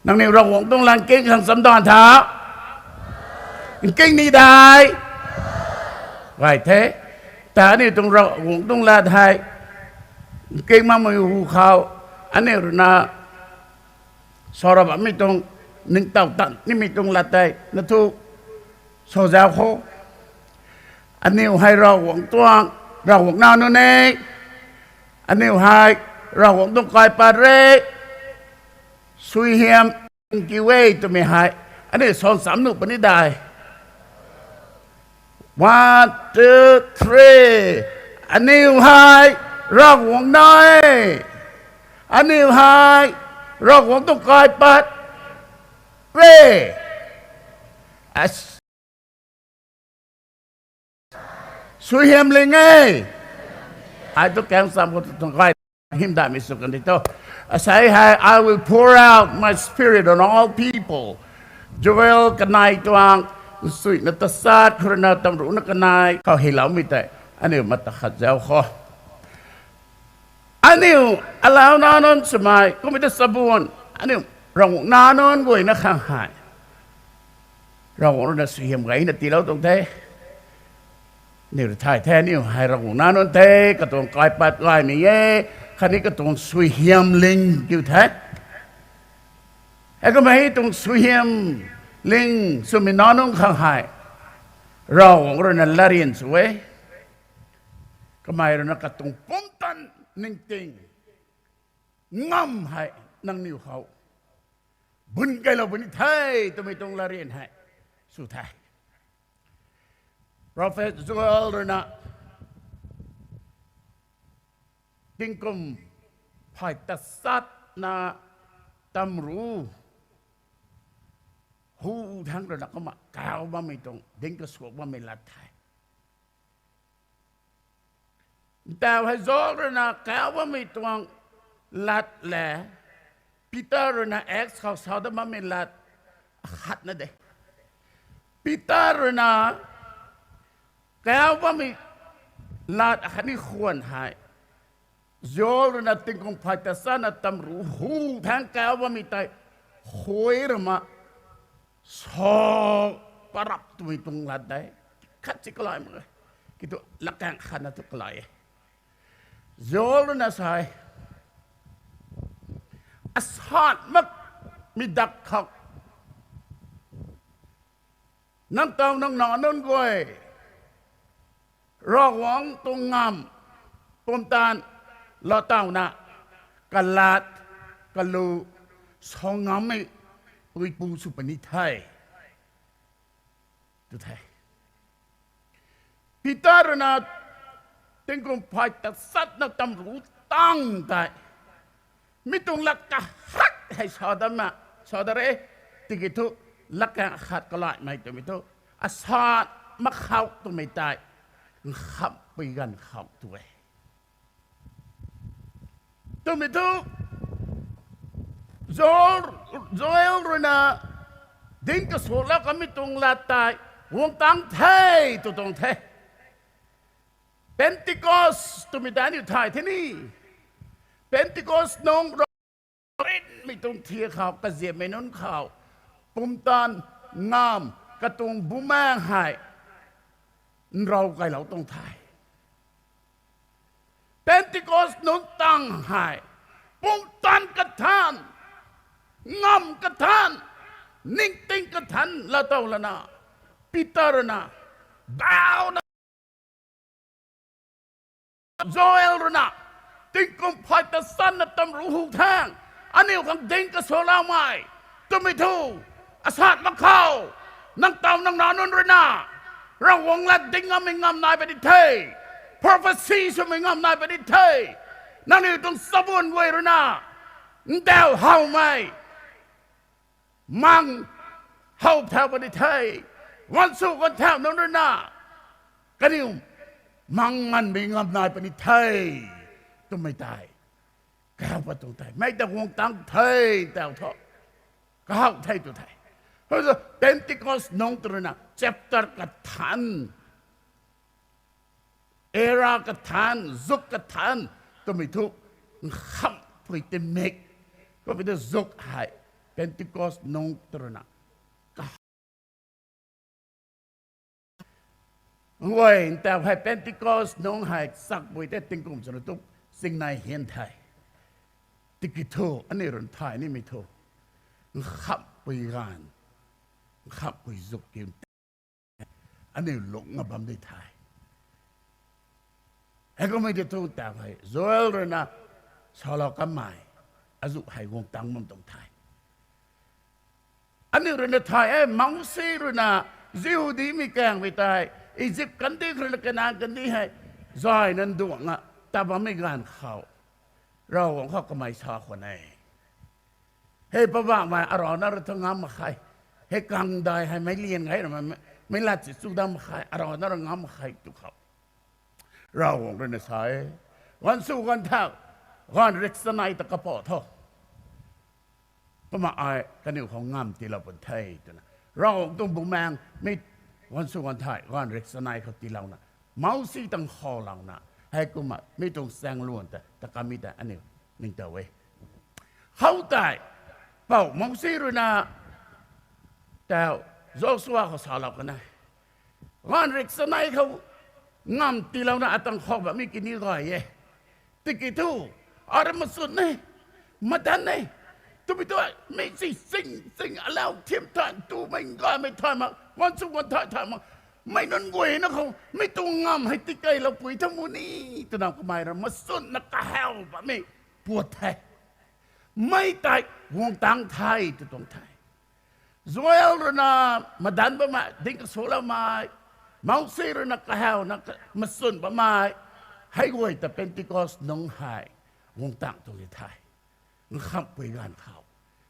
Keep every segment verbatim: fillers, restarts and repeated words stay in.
Nangniw Ravguangc tuang lat nking khang chamdan tha? Nking ni dai? Gay the. Ta aniu tuang Ravguangc tuang lat hei nking makmei hu khou, aniu rui na sa ra bammei tuang, ningtow tan nimei tuang lat tei na thu sa zau kho. Aniu hei Ravguangc tuang, Ravguangc nac nunc e. Aniu hei Ravguangc tuang kaipat re. Suaihiam kiu e twmei hei aniu sa cham nuh puni dai? One, two, three. Aniu hei Ravguangc nac e. Aniu hei Ravguangc tuang kaipat re. Suaihiam ling e. Ai tu kaeng cham khou tu tuang gay hymdaihmei sw kan di tho. Asei hei, I will pour out my spirit on all people. Joel kanei tuang, nchuina tachat khou rui na tamruhna kanei khou hyloumei tei aniu mata khat zau kho. Aniu alau nac nunc swmei kummei ta chabuan, aniu Ravguangc nac nunc guayna khang hei Ravguangc rui na suaihiam gayna tiilou tuang the. Aniu rui thay the, aniu hei Ravguangc nac nunc the, katuang kaipat gaymei e, khatni katuang suaihiam ling kiu the. Heikumhmei tuang suaihiam ling swmei nac nunc khang hei Ravguangc rui na latryan sw e. Kamei rui na katuang pumtan ningting ngam hei nangniw khou bun kailou puni the twmei tuang latryan hei sw the. Prophet Joel rui na tingkum phay tachatna tamru hu thangc rui na kumna kau bammei tuang ding kasuak bammei lat the. Ntau hei Joel rui na kau bammei tuang lat le Peter rui na Acts khou sa dat bammei lat akhatna de. Peter rui na kau bammei lat akhatni khwan hei Joel rui na tingkum phay tachatna tamru hu thangc kau bammei tei khui rui na sa parap twmei tuang lat de. Khat si kalai mak e. Kiu thu latkaeng khatna thu kalai e. Joel rui na sa e, asat makmei dak khou nang taw nang nac nunc guay Ravguangc tuang ngamv pumtan laatowna kalat kalu sa ngammei puipu sw puni the, tu the. Peter rui na tingkum phay tachatna tamru tang tei mi tuang lat kahak hei sa dat ma, sa dat re, tiki thu latkaeng khat kalaimei twmei thu asat makhou twmei tei nkhamhpui ganv khou tu e. Twmei thu Joel, Joel rui na ding kasuaklou kanmei tuang lat tei guang tang the, tw tuang the. Pentecost twmei tei aniu thay the ni. Pentecost nung rinmei tuang thiak khou, kaziapmei nunc khou pumtan ngamv katuang bumaeng hei nrau kailou tuang the. Pentecost nunc tang hei pumtan kathan, ngamv kathan, ningting kathan laatow lana, Peter rui na dauna Joel rui na tingkum phay tachatna tamru hu thangc aniu khang ding kasuakloumei twmei thu asat makhou nang taw nang nac nunc rui na Ravguangc lat ding ngammei ngamv nai puni the, prophecy swmei ngamv nai puni the. Nangniw tuang chabuan guay rui na ntaw howmei mang how thau puni the, ganvsw ganvthau nunc rui na kaniw mang nganvmei ngamv nai puni the, twmei tei kaw pat tuang the. Mei ta guang tang the, taw thu kahaw the tu the. Pentecost nung tw rui na chapter kathan, era kathan, zuk kathan twmei thu nkhamhpui timik, kummei tu zuk hei Pentecost nungc tw ruina, ka, nguay ntaw hei Pentecost nungc hei chakpui tei tingkum swna tu chingnai hian the. Tiki thu aniu rui thay nimei thu, nkhampui ganv, nkhampui zuk kiu, aniu lungc nga bam di the. Heikumhmei tei thu tau hei Joel ruina salou kanmei, azuh hei guang tang bam tuang the. Aniu ruina thay e, Mousi ruina Jihudimei kaengmei tei Izip kandih khou ruina Kanan kandih hei zayna nduangna tat bammei ganv khou, Ravguangc khou kamei sa khwan e, Hei Poubauhmei, arana rui thu ngam mak khe. Hei kangdai hei meic lian gay ra, meic lat si chu dam mak khe, arana rui ngam mak khe tu khou, Ravguangc ruina sa e, Ganv sw ganv thau, ganv rik chanei ta kapah tho. Kumna ai kaniw khou ngamv tiilou pun the, twna Ravguangc tuang bumaengh mi ganv sw ganv thau, ganv rik chanei khou tiilouna, Mousi tuang khoulouna, heikumna mi tuang chaengluan ta ta kamei ta aniu ningtow e. Khoutei, pou Mousi ruina tau Joshua khou salou kan e, ganv rik chanei khou ngamv tiilouna atuang khou bammei kini gay e. Tiki thu, ara machun e, madan e, twmei tu, mi si ching ching alau thiam thay, tumei gaymei thay mak, ganv sw ganv thau thay mak, mei nunc guayna khou mi tuang ngamv hei tikeyloupui tha mu ni, twna kamei rui machunna kahaw bammei puat the. Mei tei guang tang the tw tuang the. Joel ruina madan bammei, ding kaswloumei, Mousi ruina kahawna ka- machun bammei, hei guay ta Pentecost nungc hei guang tang tuang di the. Nkhampui ganv khou,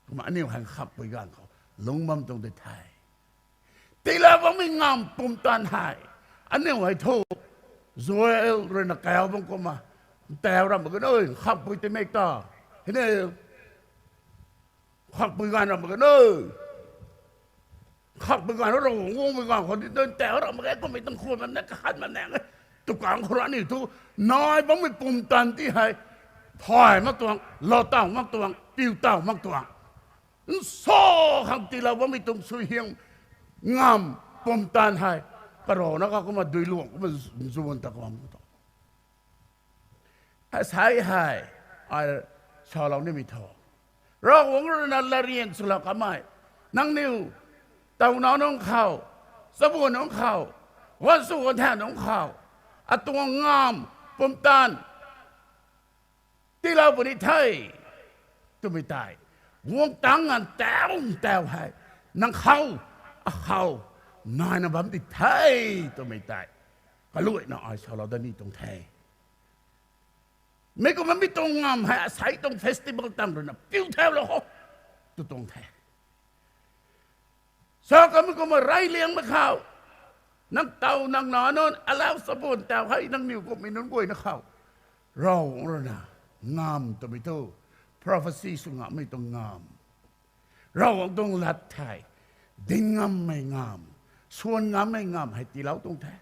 kumna aniu hei nkhampui ganv khou lungc bam tuang di the. Tiilou bammei ngamv pumtan hei, aniu hei thu, Joel ruina kaw bam kumna, tau ram mak ge, nkhampui timei ta, hei ne, nkhampui ganv ram mak ge, nkhampui ganv, Ravguangc guangmei ganv khou di tau ram mak ge, kummei tuang khwan mak na, kakhan mak na e, tukang khou rui aniu thu, nai bammei pumtan ti hei, thay mak tuang, lou taw mak tuang, piu taw mak tuang, nsa khang tiilou bammei tuang suaihiam ngamv pumtan hei, karana kha kumna duiluang kumna nzuan ta kumna tu Asei hei, ai salou nimei thu, Ravguangc ruina latryan swlou kamei, nangniw tauna nunc khou, chabuan nunc khou, ganv sw ganv thau nunc khou, atuang ngamv pumtan tiilou puni the, twmei tei, guang tang nganv tau tau hei, nang khou, akhou, naina bam di the, twmei tei, kaluaina ai salou dat ni tuang the. Mi kumna mi tuang ngamv hei asei tuang festival tang ruina piu thaulou kho, tw tuang the. Sa kamei kumna reyliangmei khou, nang taw nang na nunc, alau chabuan tau hei nangniw kummei nunc guayna khou, Ravguangc ruina ngamv twmei thu, prophecy sw ngammei tuang ngamv, Ravguangc tuang lat thei, ding ngammei ngamv, swan ngammei ngamv hei tiilou tuang the.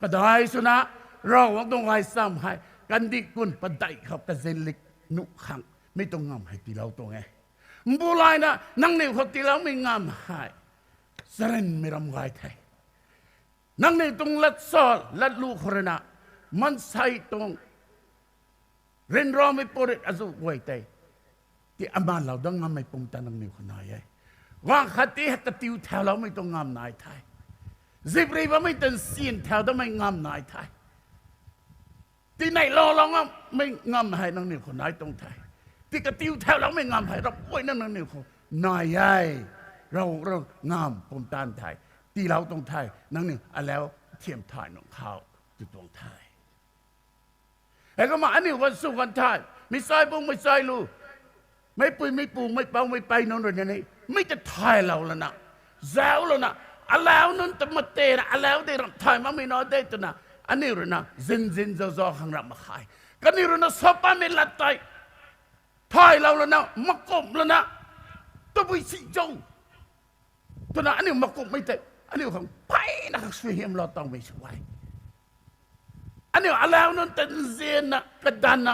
Kadai swna, Ravguangc tuang gaychamv hei kandih kun padeih khou kazinlik nuh khang mi tuang ngamv hei tiilou tuang e. Mbu layna nangniw khou tiiloumei ngamv hei charynmei ram gay the. Nangniw tuang lat sa, latlu khou ruina, maansei tuang ryanramei purit azuh guay tei, ti amanlou dat ngammei pumtan nangniw khou nai e. Guang khat ti hei katiu thauloumei tuang ngamv nai the. Zipri bammei tan syan thau datmei ngamv nai the. Tinei loulou ngammei ngamv hei nangniw khou nai tuang the. Ti katiu thauloumei ngamv hei rap guayna nangniw khou nai e. Rav, Rav ngamv pumtan thei tiilou tuang the, nangniw alau thiam thay nunc khou, tw tuang the. Heikumna aniu ganv sw ganv thau, meic chai bung meic chai lu, meicpui meicpu meicpou meicpey nunc rui ni, mi ta thaylou lana, zauclouna, alau nunc ta matena alau de ramh thay makmei na de twna, aniu ruina zinzin zauza khang ramh mak khe. Kaniw ruina sa patmei lat tei thaylou lana, makumh lana, tabui si zau twna aniu makumhmei tei aniu khang peyna khang suaihiamlou tangmei sw e. Aniu alau nunc ta nzianna kadanna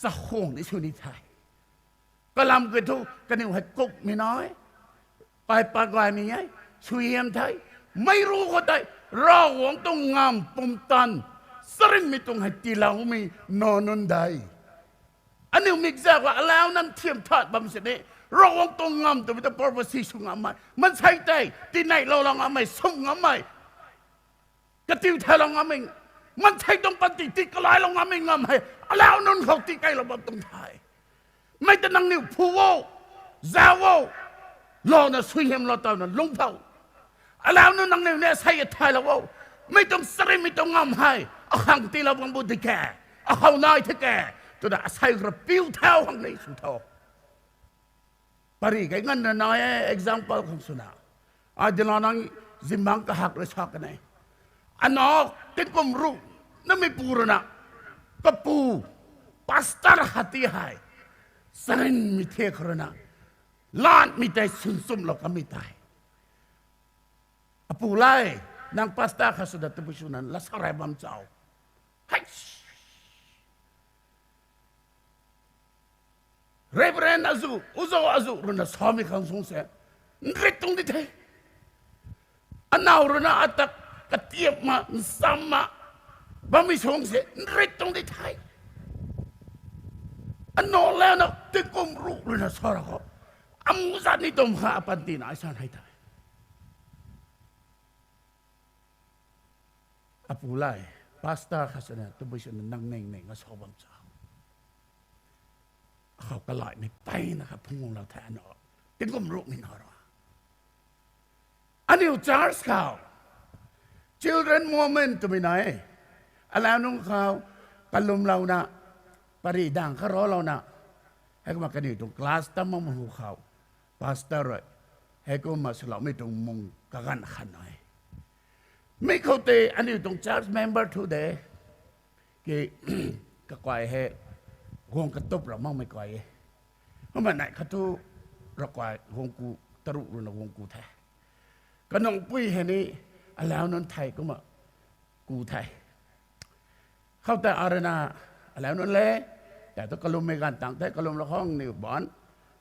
chakhwang ni sw ni the. Kalam kiu thu kaniw hei kukmei nai, kaipat gaymei e, suaihiam the, mei ru khou tei, Ravguangc tuang ngamv pumtan, charynmei tuang hei tiiloumei nac nunc de. Aniu mikzauh khou alau nunc thiam that bam sini, Ravguangc tuang ngamv twmei ta purpose sw ngammei, maansei tei tiineihlou ngammei, sum ngammei, katiu thailou ngammei, maansei tuang panty tii kalailou ngammei ngamv hei alau nunc khou tii kailou bam tuang the. Mei ta nangniw phu o, zauc o, louna suaihiamlou tawna lungc tho. Alau nunc nangniw ni asei thailou o. Mei tuang charynmei tuang ngamv hei akhang tiilou bam bu di ke, akhou nai the ke, twna asei rapiu thau khang ni sw tho. Pary kei nganvna nai e, example khang swna. Ai dilana zimbangc kahak rui sa kan e. Ana tingkum ruh namei pu rui na, kapu, pastor khat ti hei, charynmei thiak khou rui na, lanmei tei swn chumlou kamei tei, apu le, nang pastor khat swna tabui swna lasa rey bam cho? Hei, Reverend azu, uzo azu rui na samei khang sung se, nrit tuang di the. Anaw rui na ata katiap ma, nsam ma, bammei sung se nrit tuang di the. Anaw lana tingkum ruh rui na sa ra khou, amu zat ni tum kha apanty na ai san hei the. Apu le, pastor khat swna tabui swna nang ning ning a sa bam cho? Akhou kalaimei peyna kha phungc lou the anaw. Tingkum ruhmei na ra. Aniu church khou children moment twmei nai e. Alau nunc khou kalumlouna, pary dang kha ralouna, heikumna kaniw tuang class tam mak hu khou, pastor rui heikumna swloumei tuang mung kaganv khat nai e. Mi khou tei aniu tuang church member thu de, ki, kakai hei guang katup ra makmei kai e. Kumna neih khat thu ravkai guang ku, taruh rui na guang ku the. Kanungpui hei ni alau nunc thei kumna ku the. Khoutei arui na alau nunc le, tei thu kalummei ganv tang the, kalumlou khang niw ban,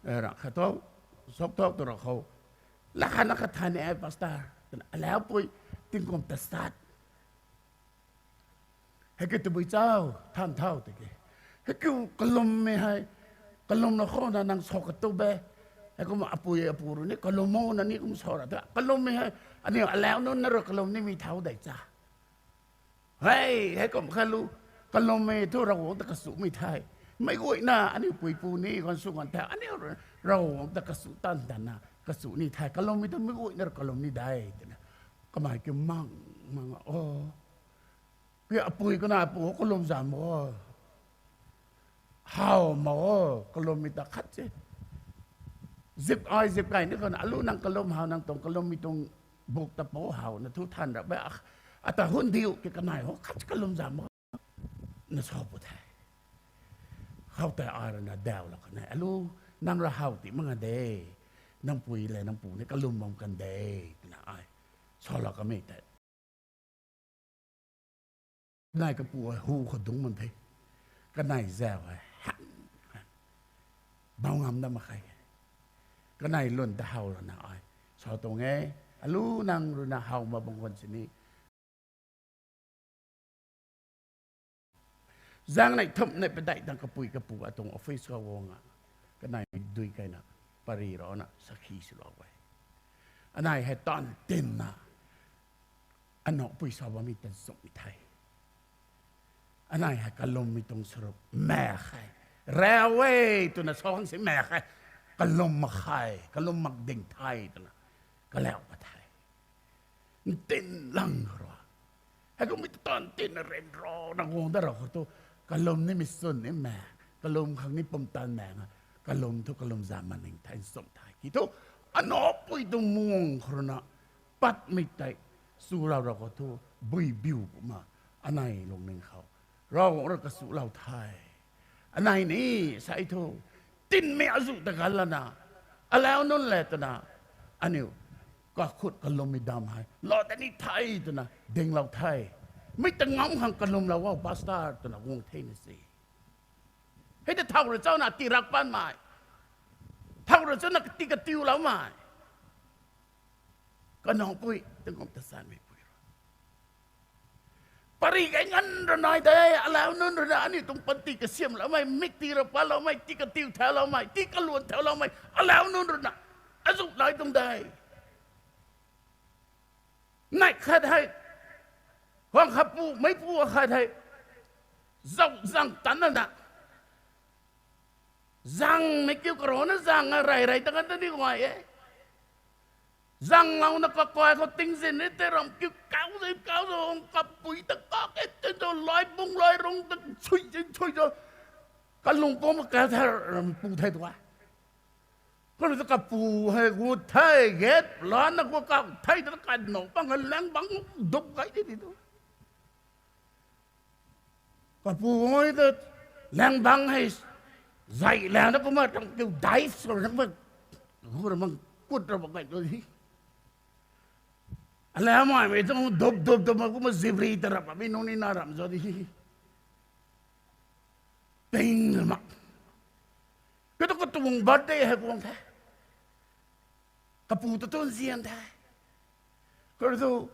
ra khat thu, sok thok tu ra khou, la khat na khat thay ni e pastor twna alaupui tingkum ta sat Hei kiu tabui chau, than thau tiki. Hei kiu kalummei hei, kalumlou khou na nang sa katup e. Heikumna apui apu rui ni kalum o na ni kum sa ra the. Kalummei hei, aniu alau nunc na rui kalum nimei thau dei cha. Hei, heikum khat lu, kalummei thu Ravguangc ta kasumei the. Meic guayna aniu puipu ni, ganv sw ganv the, aniu Ravguangc ta kasu tan tan na, kasu ni the. Kalummei thu meic guayna rui kalum ni dei, twna. Kamei kiu mang, mang o. Ki apui kanei pu kalum zam o. How mak o, kalummei ta khat se. Zip ai zip kai ni khou na, alu nang kalum how nang tuang kalummei tuang buk ta pou how na thu than ra be, ata hun diu ki kanei ho khat kalum zam o. Na sa pu the. Khoutei ai rui na daw la kanei, alu nang ra how ti mak nga de. Nang pui le nang pu ni kalum bam kan de, twna ai sa la kamei tei. Kanei kapu hu khou dungc bam the. Kanei zau hei han, han. Bau ngam dat mak khe. Kanei lun ta how lana ai sa tuang e. Alu nang rui na how mak bam khwan sini. Zaeng nei thumh nei padeih tang kapui kapu atuang office khou guang a. Kanei dui kaina pary rana sakhi swlou e. Anei hei tan tinna. Anapui sa bammei ta zumhmei the. Anei hei kalummei tuang saruk mak khe. Rau e twna sa khang si mak khe. Kalum mak khe, kalum mak ding the twna. Kalau ka the. Ntin lang khou rui. Heikummei ta tan tinna ryanrana guang dat ra khou thu, kalum nimei swn ni mak, kalum khang ni pumtan mak nga, kalum thu kalum zam mak ning the, nsumh the. Ki thu, anapui tuang muang khou rui na, patmei tei, swlou ra khou thu, bui biu kumna, anei lungning khou. Ravguangc rui kasulou the. Anei ni, sa thu, tinmei azuh ta gan lana, alau nunc le twna, aniu, kakhut kalummei dam hei, lou ta ni the twna, dinglou the. Mei ta ngam khang kalumlou o, pastor twna guang the na si. Hei ta thau rui chau na tirak panmei. Thau ra chuna kati katiuloumei. Kanac pui, tingkum ta sanmei pui ra. Pari kai ngan ra nai de, alau nunc rui na, aniu tuang panty kasiamloumei, mik ti ra paloumei, ti katiu thauloumei, ti kaluan thauloumei, alau nunc rui na, azuh nai tuang de. Nai khat hei, huang khat pu, meipu khat hei, zau zang tan na na. Zangmei kiu karou na zang a rey rey ta kan ta ni guay e. Zanglouna kakai khou tingzin ni tei ram kiu kau zai kau zai hong kapui ta kak e tei ta lai bung lai rung ta chui zin chui zau. Kalung pum ka thei ram pu thei tua. Kanu ta kapu hei gut thei, get lana khou kak thei ta kano bang hei lang bang dup kai di di tu. Kapu hei ta lang bang hei zai lang ta kumna tang kiu dive sw rang bang. Hu ra mang kut ra bang kai tu di. Alau maimei tuang dup dup dup ma kumna zibri ta rap mi nung ni na ram zau di. Ping mak. Kei tu katuang birthday hei kuang the. Kapu ta tun zian the. Kei tu,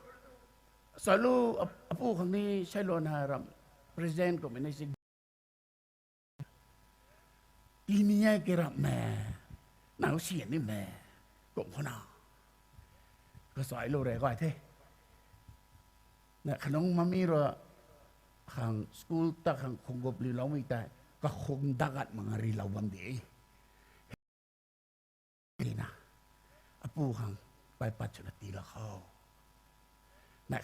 salu ap-, apu khang ni sailou na ram present kummei ni si. Tini e ki ram me. Nau sian ni me. Kum khou na. Kasailou re kai the. Na khanung mami rui khang school ta khang khung gup liuloumei tei, kakhung dagat mak nga rilou bam di. Tina, apu khang, pai pat swna tiilou khou. Na,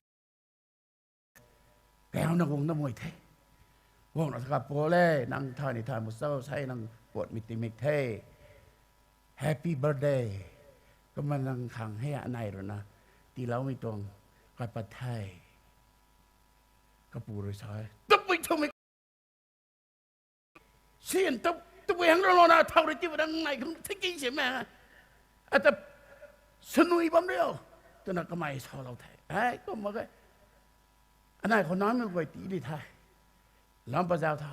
kau na guang na mui the. Guang na sa kapu le, nang thay ni thay mu sau, sai nang puatmei timik the. Happy birthday. Kumna nang khang hei anei rui na, tiiloumei tuang, kai pat the. Kapu rui sa e. Tabui thumei. Sian tu, tabui hang ralou na thau rui tii dang nai khang thiki si me. Ata sanui bam rio. Twna kamei salou the. Hei, kum mak ge. Anei khou namei guay tii di the. Lam pa zau tha.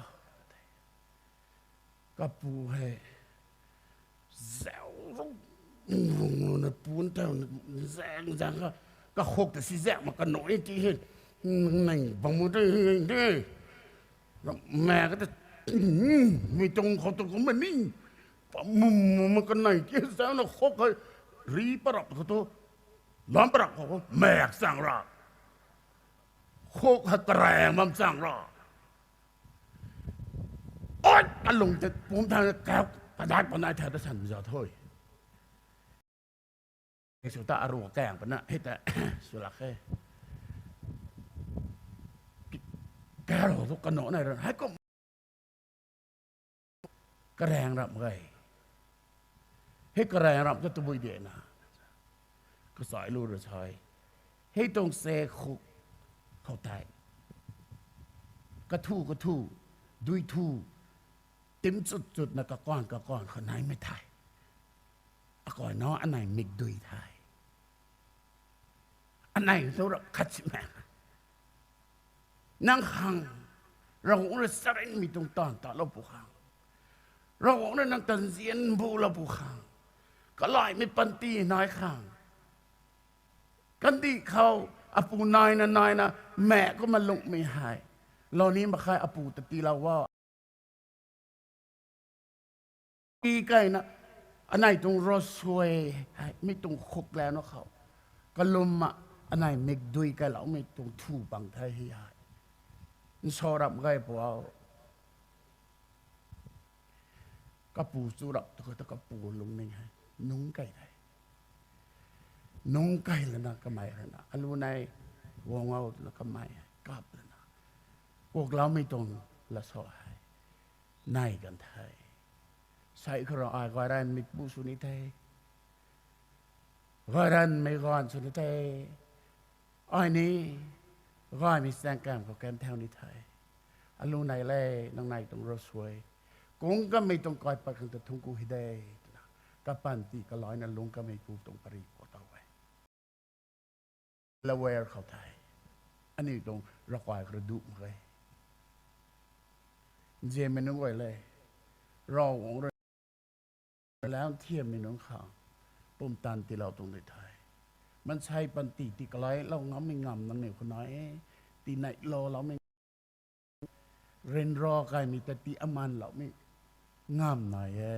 Kapu hei. Zau rung, rung, rung, na pun ta, zang, zang, ka, kakhuk ta si zak mak kanui ti hei. Nang bang mu de, de. Mak ka ta, mi tuang khou tu kum ni. Pa mum, mum, kanei ti zau na khuk hei. Ri parap khou tu. Lam parap khou, mak sang ra. Khuk hei karang bam sang ra. Oi, kalung ta pum thang kau, padai panai thau ta san zau tho. Sw ta aru kaeng pana, hei ta, sw lak he. Kau tu kano nai ran, hei kum. Karang ram ge. Hei karang ram ta tabui de na. Kasailu ra sai. Hei tuang se khuk khou tei. Kathu kathu, dui thu, tim chut chut na kakuan kakuan khou naimei the. Akai na anei mikdui the. Anei thu rap khat si me. Nang khang, Ravguangc rui charynmei tuang taanv talou pu khang. Ravguangc rui nang tanzian bulou pu khang. Kalaimei panty nai khang. Kandih khou apu naina naina, mak kumna lungmei hei. Lou ni mak khe apu ta tiilou o. Pi kaina, anei tuang ro suai hei, mi tuang khuk lana khou. Kalum ma, anei mikdui kailoumei tuang thu bang the hei hei. Nsa rap gay puau. Kapu chu rap tu khou ta kapu lungning hei. Nungc kai the. Nungc kai lana kamei rana. Alu nei, guang o twna kamei hei. Kap lana. Kuakloumei tuang lasa hei. Nai kan the. Sai khou rui ai gay ranmei pu sw ni the. Gay ranmei ganv sw ni the. Ai ni, gaymei chaeng kam khou kan thau ni the. Alu nei le, nang nei tuang ro suai. Kung kamei tuang kaipat khang ta thungc ku hei de, twna. Kapanty kalaina lungc kamei pu tuang pari khou taw e. Lower khou the. Aniu tuang ravkai khou rui duh mak e. Nzianmei nunc guay le. Ravguangc rui Alau thiammei nunc khang pumtan tiilou tuang di the. Maansei panty tii kalailou ngammei ngamv nangniw khou nai e. Tii neihloumei, ryanra kaimei ta tii amanloumei ngamv nai e.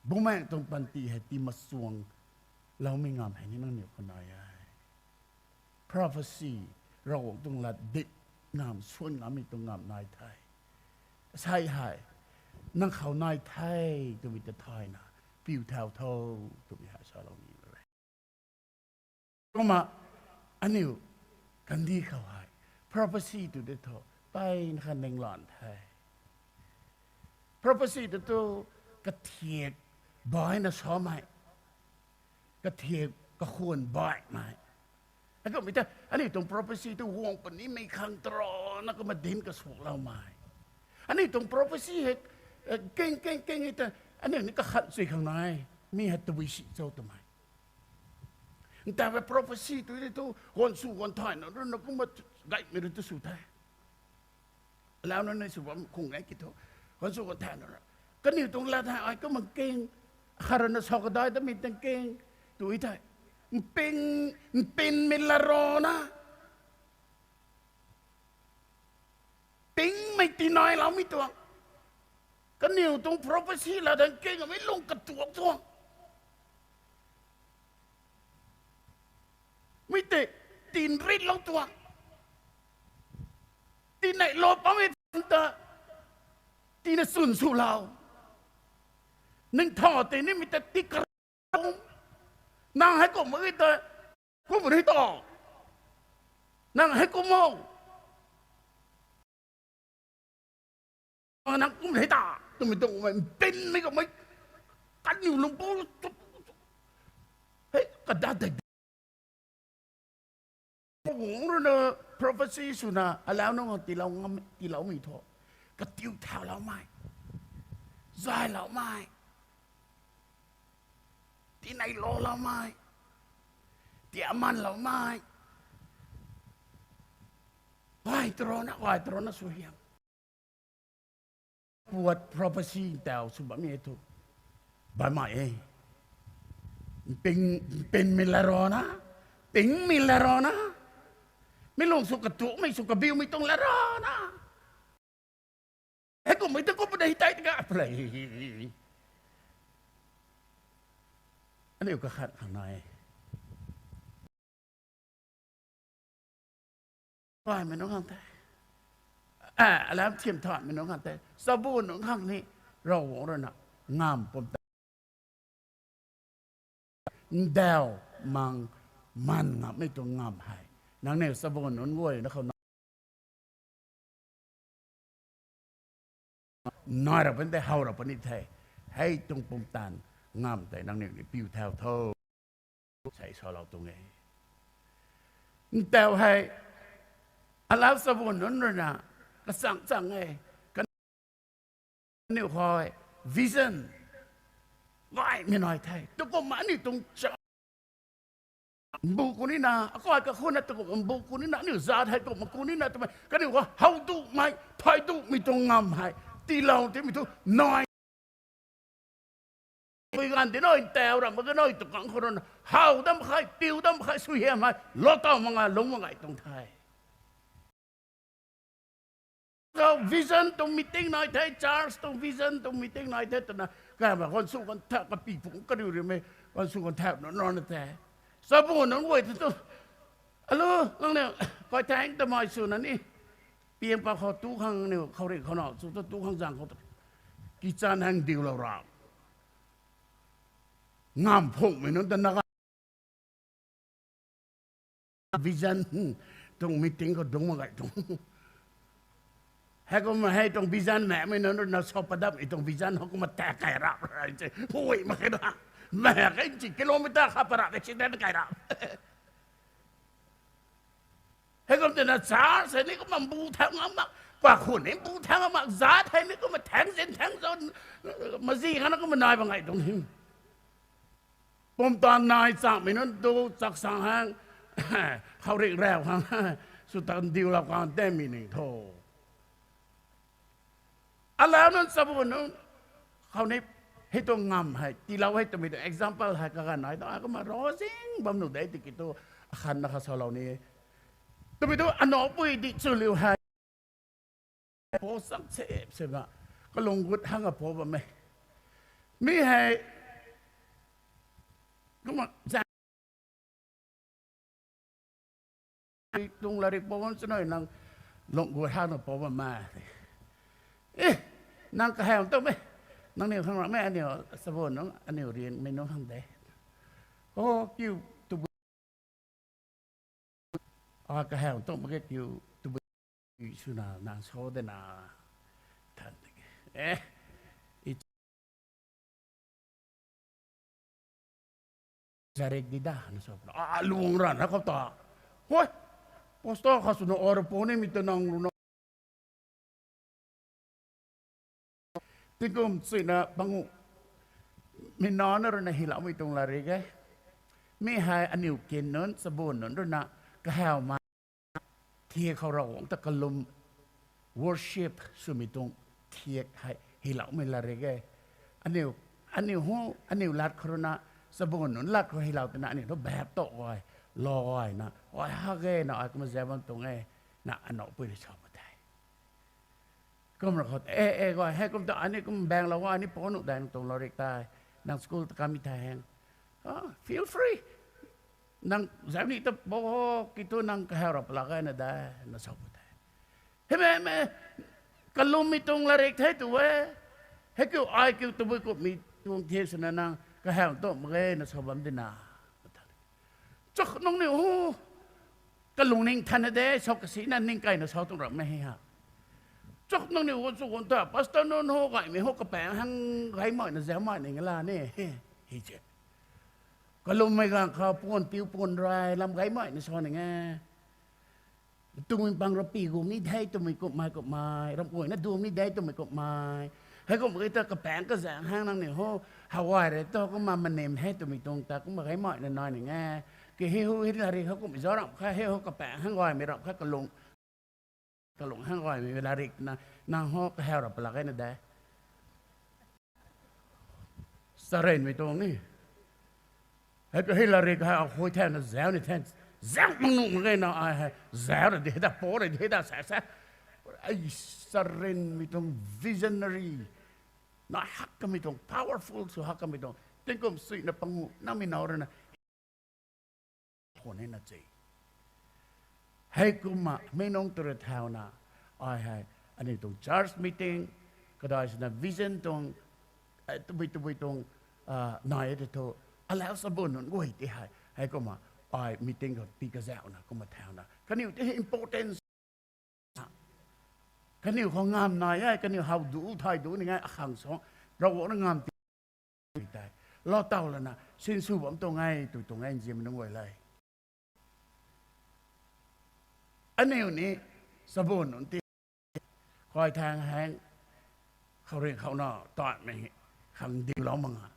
Bumaengh tuang panty hei tii machuang loumei ngamv hei ni nangniw khou nai e. Prophecy, Ravguangc tuang lat dip ngamv, suan ngammei tuang ngamv nai the. Asei hei nang khou nai the twmei ta thayna piu thau tho twmei hei salou ni e. Kumna aniu kandih khou hei prophecy tw de thu mpeyna kha ninglan the. Prophecy tw tu kathiak baihna samei, kathiak kakhwan baihmei. Akumhmei ta aniu tuang prophecy tu guang punimei khang tarana kumna dinc kasuakloumei. Aniu tuang prophecy hei keng keng keng e ta aniu ni kakhan chui khang nai. Mi hei tabui si cho twmei. Ntaw e prophecy tw de thu guan sw guan thayna runa kumna gaymei rui tu sw the. Alau nunc ni sw bam khung e ki thu guan sw guan thayna runa kaniw tuang lat hei ai kumna keng, kharana sa kadai tamei tang keng tw thei, mping, mpinmei lat rana pingmei tinailoumei tuang. Kaniw tuang prophecy lat dang kengamei lung katuak tuang. Mi tei tinritlou tuang. Tii neihlou pammei ta tina chwn swlou. Ningtha tei nimei ta tii kar nang hei kumh mak e ta kumh ri ta. Nang hei kumh o. Nang kumh ri ta twmei tuang mei mpinmei kummei kaniw lungpou hei kada tei Pu guang rui na prophecy swna alau nunc khang tiilou ngam, tiiloumei thu katiu thauloumei, zayloumei, tineiloumei, tiamanloumei, gay tarana gay tarana suaihiam puat prophecy ntaw sw bammei thu bammei e. Ping, pingmei lat rana, pingmei lat rana, mi lung sw katuakmei sw kabiumei tuang lat rana, heikumhmei ta kumh pu de tei ta ga play. Aniu kakhat khang nai gaymei nunc khang tei, alam thiam thaymei nunc khang tei, chabu nunc khang ni Ravguangc rui na ngamv pum ta, ndau mang man ngammei tuang ngamv hei nangniw chabu nunc guay na khou nai ra puni tei, how ra puni the. Hei tuang pumtan ngamv tei nangniw ni piu thau tho, sei salou tuang e. Ntaw hei alau chabu nunc rui na kachang chang e, kaniw khou vision gaymei nai the. Tukumh aniu tuang cha mbu ku nina, akai kakhunna tukumh mbu ku nina, aniu zat hei kumh ku nina twmei kaniw khou how duhmei, thay duhmei tuang ngamv hei tiilou timei thu nai. Pui ganv ti nai ntaw ra mak ge nai tu kang khou rui na how dam khe, piu dam khe, suaihiam hei lou taw mak nga lung mak gay tuang the. Khou vision tuang meeting nai the, church tuang vision tuang meeting nai the twna kaima ganv sw ganv thau kapi phung kariu rimei ganv sw ganv thau nunc nunc na the. Chabu nunc guay thu tu, alo, nangniw kai thaeng tamei swna ni piang pa khou tu khang niw khou ri khou na chu tu tu khang zang khou tu kitchen hang diulou ra ngamv phungmei nunc ta na vision tuang meeting khou dungc mak gay tuang. Heikumna hei tuang vision makmei nunc rui na sa padapmei tuang vision hou kumna tak kay rap ra se, hui mak khe na, mak khe nci kilometer khat para accident kay rap. Heikum twna church hei ni kumna mbu thau ngam mak, kakhun ni mbu thau ngam mak, zat hei ni kumna thaeng zin thaeng zon, mazi khana kumna nai bam gay tuang ni. Pumtan nai chakmei nunc tu chaksang hang, khou rik rau khang, sw tan diulou khang temei ning tho. Alau nunc chabu nunc khou ni Hei tuang ngam hei tiilou hei twmei tuang example hei kaganv nai ta kumna ravzing bam nuh de tiki tu, akhatna kha salou ni. Twmei tu anapui di chuliu hei pou sak sep sep na, kalung gut hang a pou bam e. Mi hei kumna za tuang larik pou bam chwnoi nang lung gut hang na pou bam e. E, nang kahaw tu me, nangniw khang ram e, aniw sabun nunc, aniw rianmei nunc khang de. O, kiu tabui, a kahaw tu mak ge, kiu tabui swna nang sa de na, than tiki, e, i zarik di da na sa, a luang rana khou ta, hoi, pastor kha swna or pou nimei ta nang runa. Tingkum suina panguh, mi nana rui na hyloumei tuang larik e. Mi hei aniw kin nunc, sabun nunc rui na kahaw ma thiak khou Ravguangc ta kalum, worship swmei tuang thiak hei hyloumei larik e. Aniw, aniw hu, aniw lat khou rui na, sabun nunc lat khou hylou tina aniw thu bap toh gay, lou gay na, ai ha ge na, ai kumna zau bam tuang e, na anapui rui sa pu the. Kum ra khou, e, e, gay, hei kum ta ani kum baenglou gay, ani pou nuh dai nang tuang larik tei, nang school ta kamei thei heng, feel free. Nang zau ni ta pou ho, kiu thu nang kahaw rap lak gay na de, na sa pu the. Hei me, me, kalummei tuang larik the tu e. Hei kiu, ai kiu tabui kummei tuang thiak swna nang kahaw tu mak ge na sa bam di na. Chak nangniw hu, kalung ning than na de, sa kasina ning kaina sa tuang rammei hei ha. Chak nangniw hu, chu gun ta, pastor nunc hu, gaymei hu, kapaeng hang gaymei na zaumei ning la ni, hei se. Kalummei ganv khou puan piu puan rai lam gaymei na sa ning e. Tumei pang rapy gu mi de, twmei kummei kummei, ramh guayna du mi de, twmei kummei. Hei kum e ta kapaeng kazaeng hang nangniw hu, how gay rei tu kumna manem hei twmei tuang ta kumna gaymei na nai ning e. Ki hei hu hei larik khou kummei zauc ramh kha, hei hu kapaeng hang gaymei ramh kha, kalung, kalung hang gaymei larik na, nang hu kahaw rap lak gay na de. Sarenmei tuang ni. Hei ka hei larik hei akhui thena zau ni the, zau mang nuh mak ge na ai hei, zau ra di hei ta, pou ra di hei ta, sa sa. Ai, sarenmei tuang visionary. Na hak kamei tuang, powerful sw hak kamei tuang. Tingkum suina panguh namei now rui na khwan e na che. Hei kumna mei nunc tu rui thauna, ai hei, aniu tuang church meeting, kadai swna vision tuang, tabui tabui tuang, nai e tei thu, alau sabun nunc guay ti hei, hei kumna, ai meeting khou tii kazauhna kumna thauna kaniw ti hei importance kaniw khou ngam nai e, kaniw how du thay du ni ngai akhang suang, Ravguangc na ngam ti tei, lou taw lana sinsw bam tuang e, tw tuang e nzianmei nunc guay le. Aniu ni sabun nunc ti, kay thang hang, khouringh khou na tatmei khang diulou mak nga,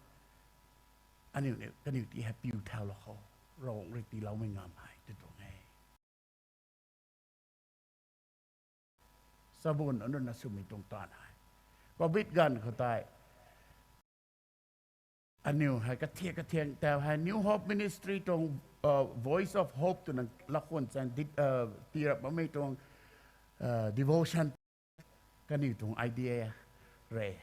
aniu ni kaniw ti hei piu thaulou khou, Ravguangc rui tiiloumei ngam hei tw tuang e. Sabun nunc rui na swmei tuang taanv hei, covid ganv khou tei, aniu hei kathiak kathiang tau hei New Hope Ministry tuang, Voice of Hope twna lakhwan chaeng tii rap bammei tuang, devotion, kaniw tuang idea re,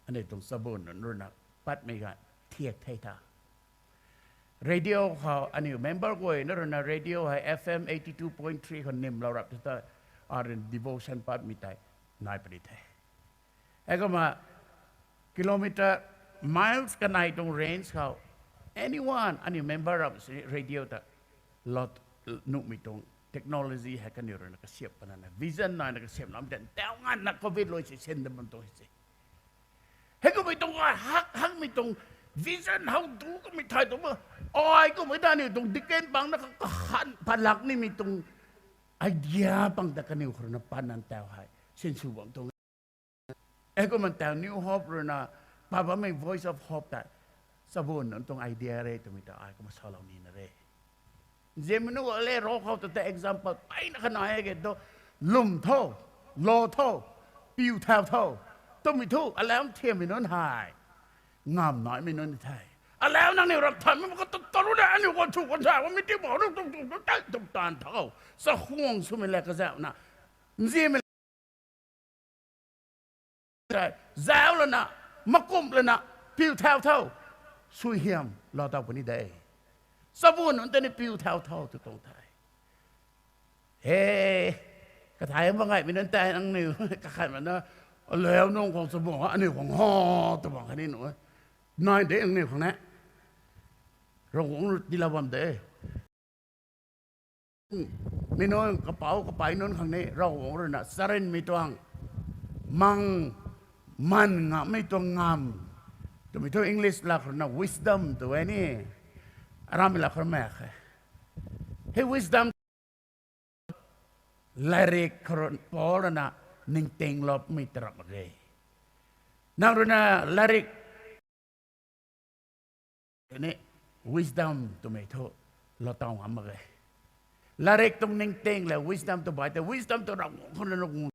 aniu tuang sabun nunc rui na patmei ga thiak the ta. Radio khou aniu member guay na rui na radio hei F M eighty two point three khou nimlou rap the ta, arun devotion patmei tei nai puni the. Heikumna kilometer, miles kanei tuang range khou, anyone aniu member rap si radio ta lou nuhmei tuang technology hei kaniw rui na kasiap pana na vision naina kasiamloumei tei tau nganvna covid lui si sen da bam tuang se. Heikummei tuang ai hak hakmei tuang vision how du kummei thay tuang ma, ai kummei ta aniu tuang deacon pang na kakhan palak nimei tuang idea pang ta kaniw khou rui na patna tau hei sinsw bam tuang. Heikumna tau New Hope rui na pat bammei Voice of Hope tei sabun nunc tuang idea re twmei ta ai kumna salou nina re. Nzianmei nunc guay le, ro khou ta tei example peyna kha nai e ke tu, lwm tho, lou tho, piu thau tho twmei thu alam thiammei nunc hei ngamv naimei nunc the. Alau nangniw ramh thaymei mak ka tu taru le, aniu khou thu khou sa, mi ti bo, ru tu tu tu tei tu taanv tho. Chakhwang swmei le kazauhna, nzianmei le, zauc lana, makumh lana, piu thau tho. Suaihiam lou taw puni de. Chabuan nunc ta ni piu thau tho tw tuang the. He, kathai bam ngaimei nunc tei nangniw, kakhat mana, alau nunc khang chabuan, aniu khang ha, tw bang khatni nu e. Nai de nangniw khang ne. Ravguangc rui tiilou bam de. Mi nunc kapouc kapey nunc khang ni Ravguangc rui na charynmei tuang mang, man ngammei tuang ngamv twmei thu English lak khou rui na wisdom tw e ni. Aramei lak khou rui mak khe. Hei wisdom latrik khou rui Paul rui na ningtingloumei ta ramh mak ge. Nang rui na latrik ni wisdom twmei thu lou taw ngam mak ge. Latrik tuang ningting le wisdom tw bai tei wisdom tw Ravguangc khou rui na ngu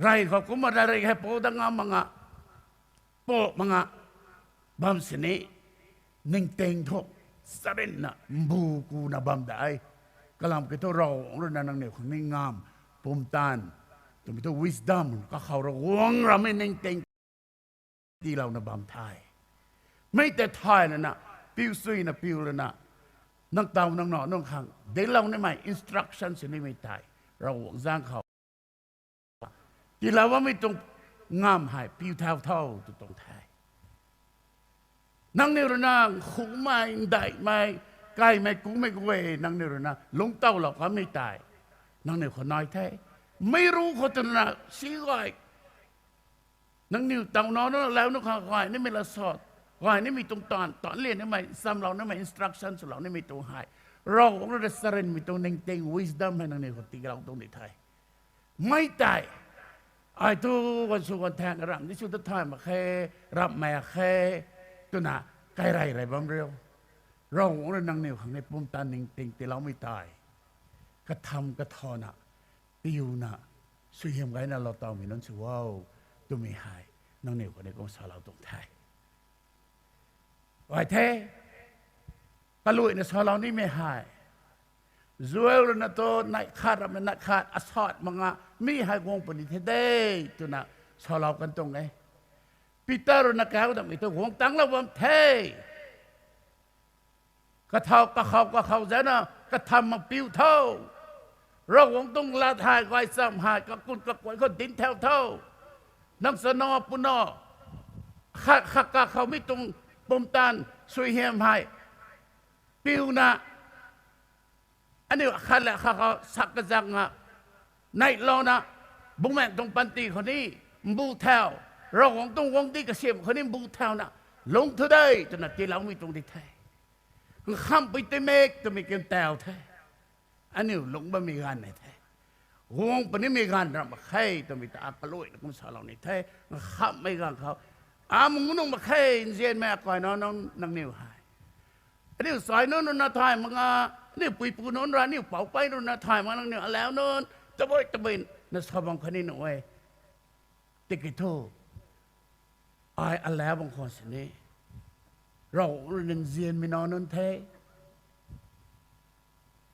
Rey khou kumna latrik hei pou dat ngam mak nga, pou mak nga bam sini, ningting thu charynna mbu kuna bam de. Kalam kiu thu Ravguangc rui na nangniw khang ni ngamv, pumtan, twmei thu wisdom, kakhou rui guang rammei ningting tiilouna bam the. Mei tei thay lana, piu suina piu lana, nang taw nang nac nunc khang dinclou nimei instruction sw nimei tei Ravguangc zaeng khou tiilou bammei tuang ngamv hei piu thau tho tw tuang the. Nangniw rui na nkhumei, ndaihmei, kaimei, kumei guay nangniw rui na lungctowlou kanmei tei nangniw khou nai the. Mei ru khou twna si gay nangniw taw nac nunc lau nunc khang gay nimei lat sat, gay nimei tuang taanv, taanc lian nimei, nchamlou nimei, instruction swlou nimei tuang hei Ravguangc rui na charynmei tuang ningting wisdom hei nangniw khou tiilou tuang di the. Mei tei ai thu ganv sw ganv thaeng ramh di sw ta thay mak khe, ramh mak khe, twna kairey rey bam riu. Ravguangc rui nangniw khang ni pumtan ningting tiiloumei tei katham kathana, piuna, suaihiam gayna lou tawmei nunc sw o, twmei hei nangniw khou ni kum salou tuang the. Gay the, kaluaina salou nimei hei Joel rui na tu neih khat ramhmei neih khat asat mak nga, mi hei guang puni the de, twna salou kan tuang e. Peter rui na kau datmei tu guang tanglou bam the. Kathau kakhou kakhou zana katham mak piu tho. Ravguangc tuang lat hei gaychamv hei kakun kakuay khou dinc thau tho. Nang chana puna khat khat kakhou mi tuang pumtan suaihiam hei piuna, aniu khat le khat khou sak kazak nga neihlouna, Bumaengh tuang panty khou ni mbu thau, Ravguangc tuang guangcdic kasiam khou ni mbu thauna lungc thu de, twna tiiloumei tuang di the. Nkhamhpui tingmik twmei kin tau the. Aniu lungc bammei ganv nei the. Guang punimei ganv ramh mak khe twmei ta kaluaina kum salou ni the. Nkhamhmei ganv khou, a mung nung mak khe, nzianmei akai nac nunc nangniw hei, aniu sai nunc rui na thay mak nga, aniu puipu nunc rui, aniu poupei rui na thay mak nangniw alau nunc tabui tabui na sa bam khatni nuh e. Tiki thu, ai alau bam khwan sini, Ravguangc rui na nzianmei nac nunc the.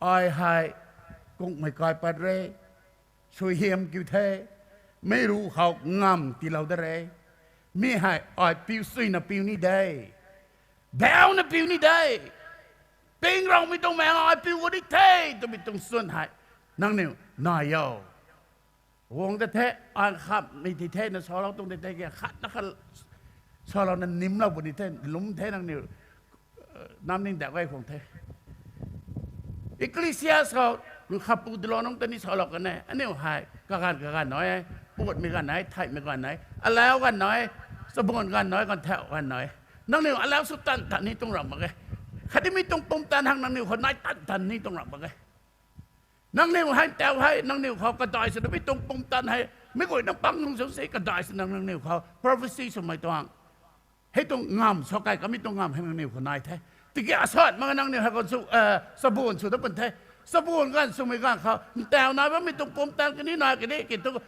Ai hei kungmei kaipat re, suaihiam kiu the, mei ru khou ngamv tiilou da re. Mi hei ai piu suina piu ni de, bauna piu ni de. Ping raumei tuang maeng ai piu gani the, twmei tuang swn hei nangniw nai o. Guang ta the, ai khamhmei ti the, na salou tuang di the, khatna khat salouna nimlou puni the, lum the nangniw, nam ning da gay khang the. Ecclesia khou, nkhapu dilou nunc ta ni salou kan e, aniu hei kaganv kaganv nai e, puatmei ganv nai, theihmei ganv nai, alau ganv nai, chabuan ganv nai, ganv thau ganv nai. Nangniw alau sw tan tan ni tuang ramh mak ge. Khatni mi tuang pumtan hang nangniw khou nai tan tan ni tuang ramh mak ge. Nangniw hei tau hei, nangniw khou kadai swna mi tuang pumtan hei, mi guayna pang nung sw se kadai swna nangniw khou prophecy swmei tuang, hei tuang ngamv, sa kai kamei tuang ngamv hei nangniw khou nai the. Tiki asat mak nangniw hei khou sw, chabuan sw da pun the. Chabuan ganv swmei ganv khou ntaw nai bammei tuang pumtan kani nai kani ki thu,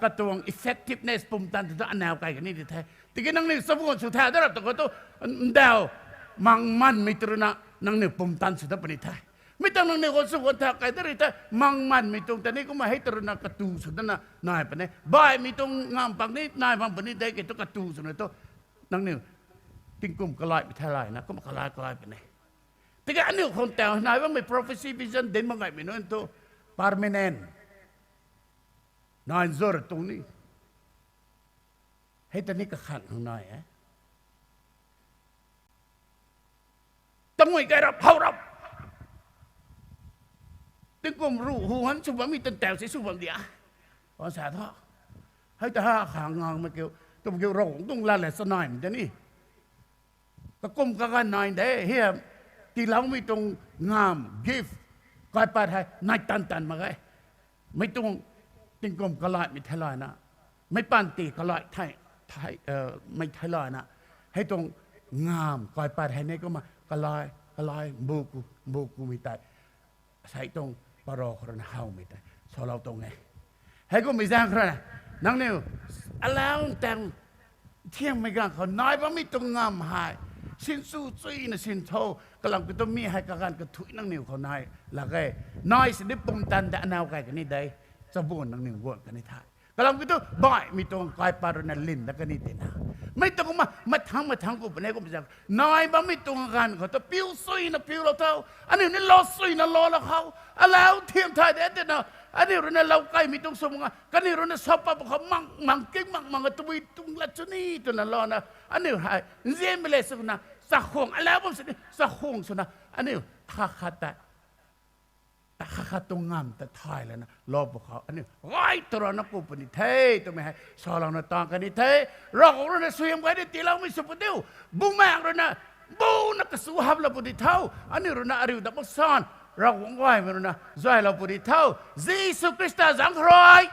katuang effectiveness pumtan tu anaw kai kani di the. Tiki nangniw chabuan sw thau da rap tu khou tu, ntaw mang manmei tu rui na nangniw pumtan sw dat puni the. Mi tuang nangniw khou chabuan thau kai da ri the, mang manmei tuang ta ni kumna hei tu rui na katu sw dana nai puni. Baihmei tuang ngamv pang ni nai bam puni de ki thu katu swna tu nangniw tingkum kalaimei theilayna kumna kalai kalai puni. Tiki aniu khou ntaw nai bammei prophecy vision dinc mak gaymei nunc thu permanent nai nzur tuang ni. Hei ta ni kakhang khang nai e. Tamui kai rap how rap. Tingkum ruh hu han sw bammei tan taw si sw bam dia. Kan sa thu. Hei ta ha khang ngang ma kiu. Tum kiu Ravguangc tuang lat le chanaimei ta ni. Kakum kaganv nai de, hei tiiloumei tuang ngamv, gift, kaipat hei nai tan tan mak ge. Mei tuang tingkum kalaimei theilayna, mei panty kalai thei, mei theilayna, hei tuang ngamv kaipat hei ni kumna kalai kalai mbu ku, mbu kumei tei sei tuang paro khou rui na howmei tei salou tuang e. Heikummei zaeng khou rui na nangniw alauc tang thiammei ganv khou nai bammei tuang ngamv hei sinsw chuyna sin tho. Kalam kiu thu mi hei kaganv kathuic nangniw khou nai lak e. Nai sini pumtan ta anaw kai kani de. Chabuan nangniw guang kani the. Kalam kiu thu baihmei tuang kaipat rui na lin dat kani tina. Mei tuang kumna mathangc mathangc ku puni kum zang nai bammei tuang ganv khou ta piu chuyna piulou tho. Aniu ni lou chuyna loulou khou alauc thiam thay de tina. Aniu rui na lou kaimei tuang sw mak nga kaniw rui na sa pa khou mang mang king mang mang a tabui tuang lat chu ni twna louna aniu hei nzianmei le swna chakhwang alauc bam sini chakhwang swna aniu kha khat tei ta kha khat tuang ngamv ta thay lana lou pw khou aniu gay tu rana ku puni the twmei hei salouna tang kani the. Ravguangc rui na suaihiam gay di tiiloumei sw pu diu. Bumaengc rui na buna kasu haplou pu di tho. Aniu rui na ariu dat mak san Ravguangc gaymei rui na zaylou pu di tho. Jisu Khrista zaeng khou rui